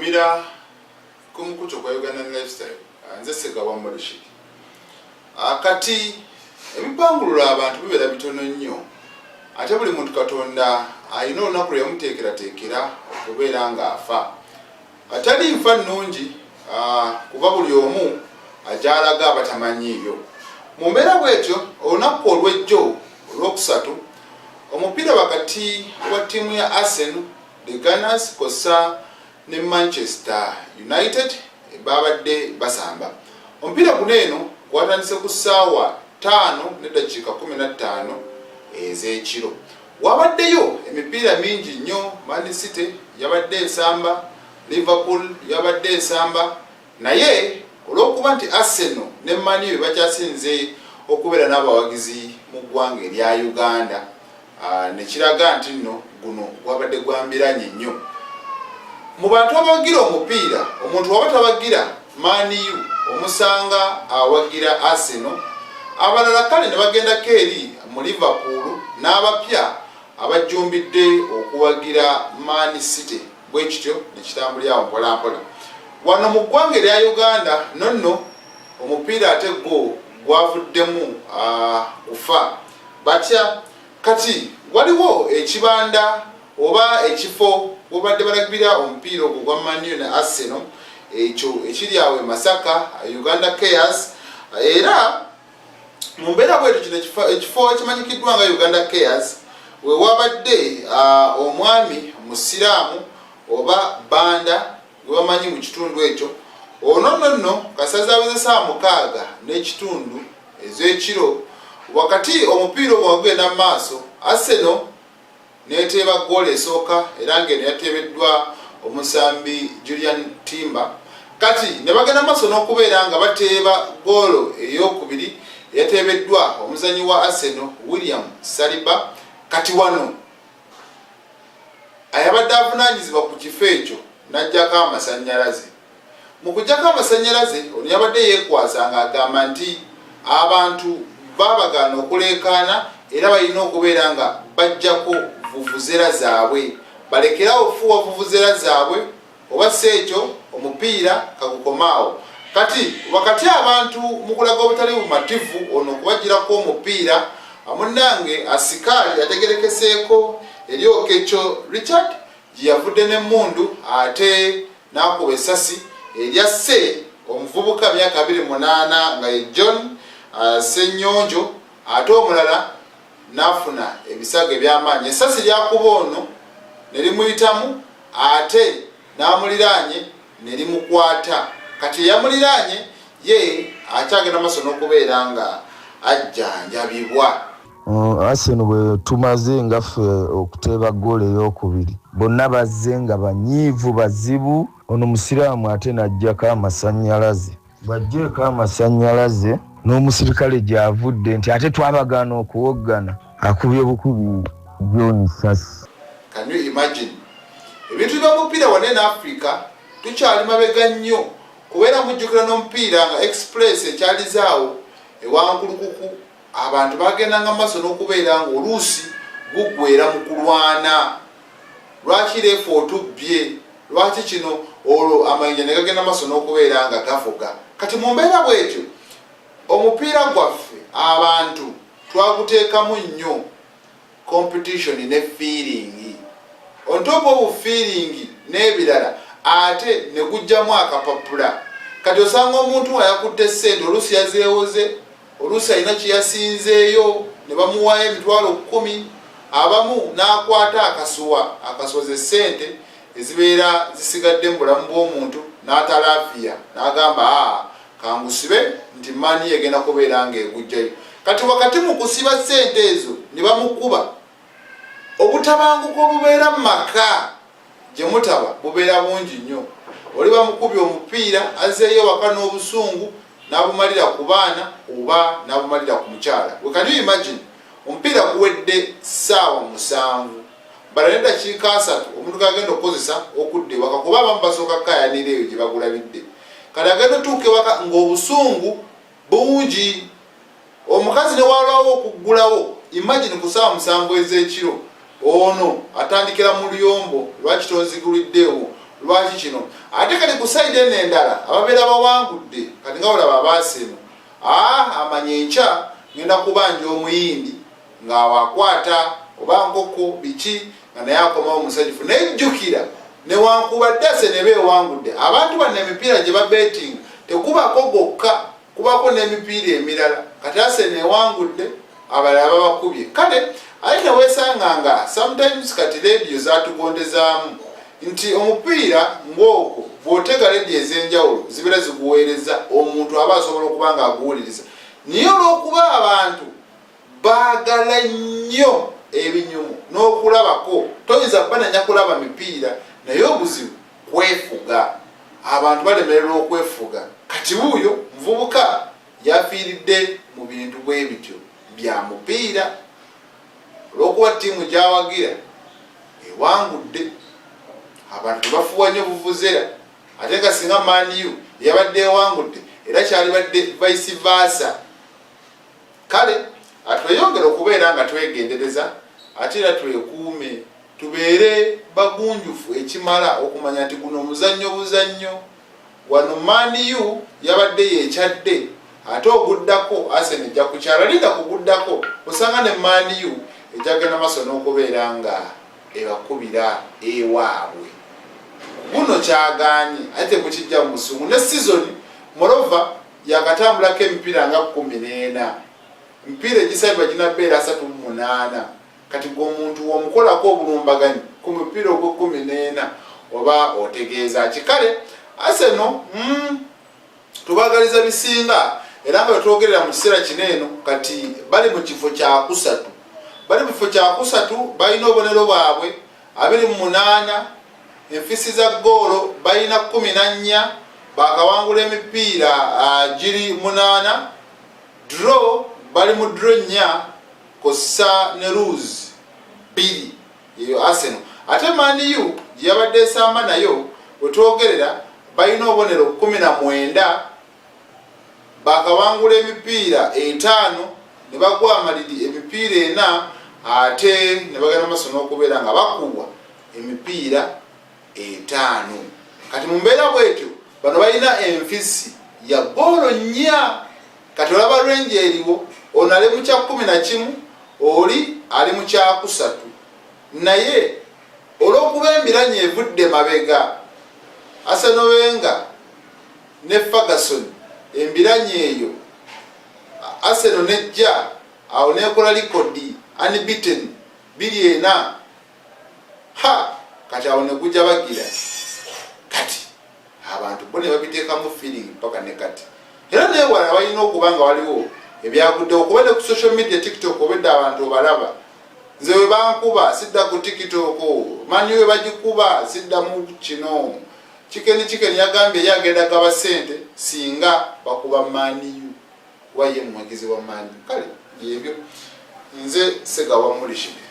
Tukutumira ku mukutu ogwa Ugandan Lifestyle. Nze Ssegawa Murshid. Kati ebipangulula abantu bibeera bitono nnyo, ate buli muntu Katonda alina olunaku lwe yamuteekerateekera okubeera ng'afa. Atali nfa nnungi, kuba buli omu agyalaga abatamanyiiyo. Mu mbeera bw'etyo, olunaku olw'ejjo Olwokusatu, omupiira wakati wa ttiimu ya Arsenal, The Gunners kw'ossa ne Manchester United baabadde basamba. Omupiira guno eno gwatandise ku ssaawa 5:15 ez'ekiro. Wabaddeyo emipiira mingi nnyo, Man City yabadde esamba, Liverpool yabadde esamba naye olw'okuba nti Arsenal ne Man U be bakyasinze okubeera n'abawagizi mu ggwanga erya Uganda, ne kiraga nti nno guno gwabadde gwa mbiranye nnyo. Mu bantu abawagira omupiira, omuntu waba tawagira Man U omusanga awagira Arsenal, abalala kale ne bagendako eri mu Liverpool n'abapya abajjumbidde okuwagira Man City, bwe kityo ne kitambulira awo mpolampola. Wano mu ggwanga erya Uganda nonno omupiira ate gwo gwavuddemu kufa batya. Kati waliwo ekibanda oba ekifo webadde balagibira omupiira ogwo gwa Man U ne Arsenal, ekyo ekiri awo e Masaka, Uganda Cares. Era mu mbeera bwetyo kino ekifo ekimanyikiddwa nga Uganda Cares we wabadde omwami Musiraamu oba Banda gwe bamanyi mu kitundu ekyo. Ono nno nno kasaza aweze saawa 6:30 ez'ekiro, wakati omupiira ogwo nga gugenda mu maaso, Arsenal n'eteeba ggoolo esooka era ng'eno yateebeddwa omusambi Julian Timber. Kati ne bagenda maaso n'okubeera nga bateeba ggoolo ey'okubiri eyateebeddwa omuzannyi wa Arsenal William Saliba. Kati wano ayabadde avunaanyizibwa ku kifo ekyo n'aggyako amasannyalaze. Mu kuggyako amasannyalaze, ono yabadde yeekwasa ng'agamba nti abantu baabagaana okuleekaana era balina okubeera nga baggyako vuvuzera zaabwe, balekere awo okufuuwa vuvuzera zaabwe oba si ekyo omupiira kagukome awo. Kati wakati abantu mu kulaga obutali bumativu ono okubaggyirako omupiira, munnange asikaali ategerekeseeko eri Oketcho Richard gye yavudde n'emmundu ate n'akuba essasi eryasse omuvubuka myaka 28 nga ye John Ssenyonjo ate omulala n'afuna ebisago eby'amaanyi. Essasi lyakuba ono ne limuyitamu ate n'amuliraanye ne limukwata. Kati eyamuliraanye ye akyagenda maaso n'okubeera nga ajjanjabibwa. Arsenal bwe tumaze nga ffe okuteeba ggoolo eyookubiri, bonna bazze nga banyiivu bazibu. Ono Musiraamu ate n'aggyako amasannyalaze. Bw'aggyeeko amasannyalaze n'omusirikale gy'avudde nti ate twabagaana okuwoggana, akubye bukubi John ssasi. Can you imagine? Ebintu by'omupiira wano eno Africa tukyali mabega nnyo, kuba era mujjukira n'omupiira nga Express ekyalizaawo ewa Nkulukuku, abantu bagendanga mu maaso n'okubeera ng'oluusi guggweera mu kulwana. Lwaki reefu otubbye? Lwaki kino? Olwo amayinja ne gagenda maaso n'okubeera nga gavuga. Kati mu mbeera bw'etyo, omupiira gwaffe abantu twaguteekamu nnyo competition ne feeling. On top of feeling n'ebirala, ate ne gujjamu akapapula. Kati osanga omuntu nga yakutte ssente, oluusi yazeewoze, oluusi alina kye yasinzeeyo ne bamuwaayo 100,000, abamu n'akwata akasuwa. Akasuwa ze ssente ezibeera zisigadde mu bulamu bw'omuntu, n'atalaafiya n'agamba, aa kangusibe nti maani egenda kubeera ng'egujjayo. Kati wakati mu kusiba ssente ezo ne bamukuba. Obutabanguko obubeera mu maka gye mutaba bubeera bungi nnyo. Oli bamukubye omupiira, azzeeyo waka n'obusungu n'abumalira ku baana oba n'abumalira ku mukyala we. Can you imagine, omupiira guwedde ssaawa 7:30, omuntu gagenda okukozesa okudda ewaka, kuba abamu basooka kukaayanira eyo gye bagulabidde. Kati agenda otuuka ewaka ng'obusungu bungi, omukazi ne walwawo okuggulawo. Imagine, ku ssaawa 7 ez'ekiro ono atandikira mu luyombo, lwaki tonziguliddeewo? Lwaki kino? Ate kati ku sayidi eno endala ababeera bawangudde, kati nga olaba abaaseno, aa amanya enkya ngenda kubanja omuyindi ng'awakwata oba nkoko biki, nga naye akomawo musanyufu. Naye jjukira, newankubadde Arsenal eba ewangudde, abantu bano emipiira gye babetinga tekubako gokka, kubako n'emipiira emirala. Kati Arsenal ewangudde, abalala babakubye. Kale ate newesanga nga sometimes kati rediyo zatugondezaamu nti omupiira ng'ogwo bw'otega rediyo ez'enjawulo zibeera ziguweereza, omuntu aba asobola okuba nga aguwuliriza. Naye olw'okuba abantu baagala nnyo ebinyumu n'okulabako, toyinza bananya kulaba mipiira. Naye obuzibu kwefuga, abantu balemererwa okwefuga. Kati wuuyo muvubuka yafiiridde mu bintu bwe bityo bya mupiira olw'okuba ttiimu gy'awagira ewangudde. Abantu tebafuuwa nnyo vuvuzera, ate nga singa Man U yabadde ewangudde era kyalibadde vice versa. Kale atweyongere okubeera nga twegendereza, ate era twekuume, tubeere bagunjufu ekimala okumanya nti guno muzannyo buzannyo. Wano Man U yabadde yekyadde, ate oguddako Arsenal ejja kukyala. Linda kuguddako, osanga ne Man U ejagenda maaso n'okubeera nga ebakubira ewaabwe. Guno kyaganye ate tekukijja mu busungu. Ne season morova yakatambulako emipiira nga 14, emipiira egisabibwa ginabeera 38. Kati gwe omuntu womukolako obulumbaganyi ku mupiira ogw'e 14, oba otegeeza ki? Kale Arsenal, tubagaliza bisinga. Era nga wetwogerera mu kiseera kino eno, kati bali mu kifo kyakusatu, bali mu kifo kyakusatu, balina obubonero bwabwe 28, enfisi za ggoolo balina 14, bakawangula emipiira giri munaana, draw bali mu draw nnya kossa ne lose bbiri. Eyo Arsenal. Ate Man U gye yabadde esamba nayo, wetwogerera balina obubonero 19, bakawangula emipiira etaano ne bagwa amaliri emipiira ena, ate ne bagenda maaso n'okubeera nga bakuwa emipiira etaano. Kati mu mbeera bwetyo, bano balina enfisi ya goolo nnya. Kati olaba range eriwo, ono ali mu kya 11, oli ali mu kyakusatu. Naye olw'okuba embiranye evudde mabega, Arsene Wenger ne Ferguson, embiranye eyo Arsenal nejja awo nekola likodi unbeaten 24. Ha, kati awo negujja bagira. Kati abantu bo ne babiteekamu feeling paka ne kati. Era newala balina okuba nga waliwo ebyaguddewo, kuba ne ku social media, TikTok, obedda abantu obalaba. Nze we bankuba sidda ku TikTok, Man U we bagikuba sidda mu kino. Chicken Chicken yagambye ye agenda gaba ssente singa bakuba Man U, kuba ye muwagizi wa Man U. Kale byebyo, nze Segawa Mulishide.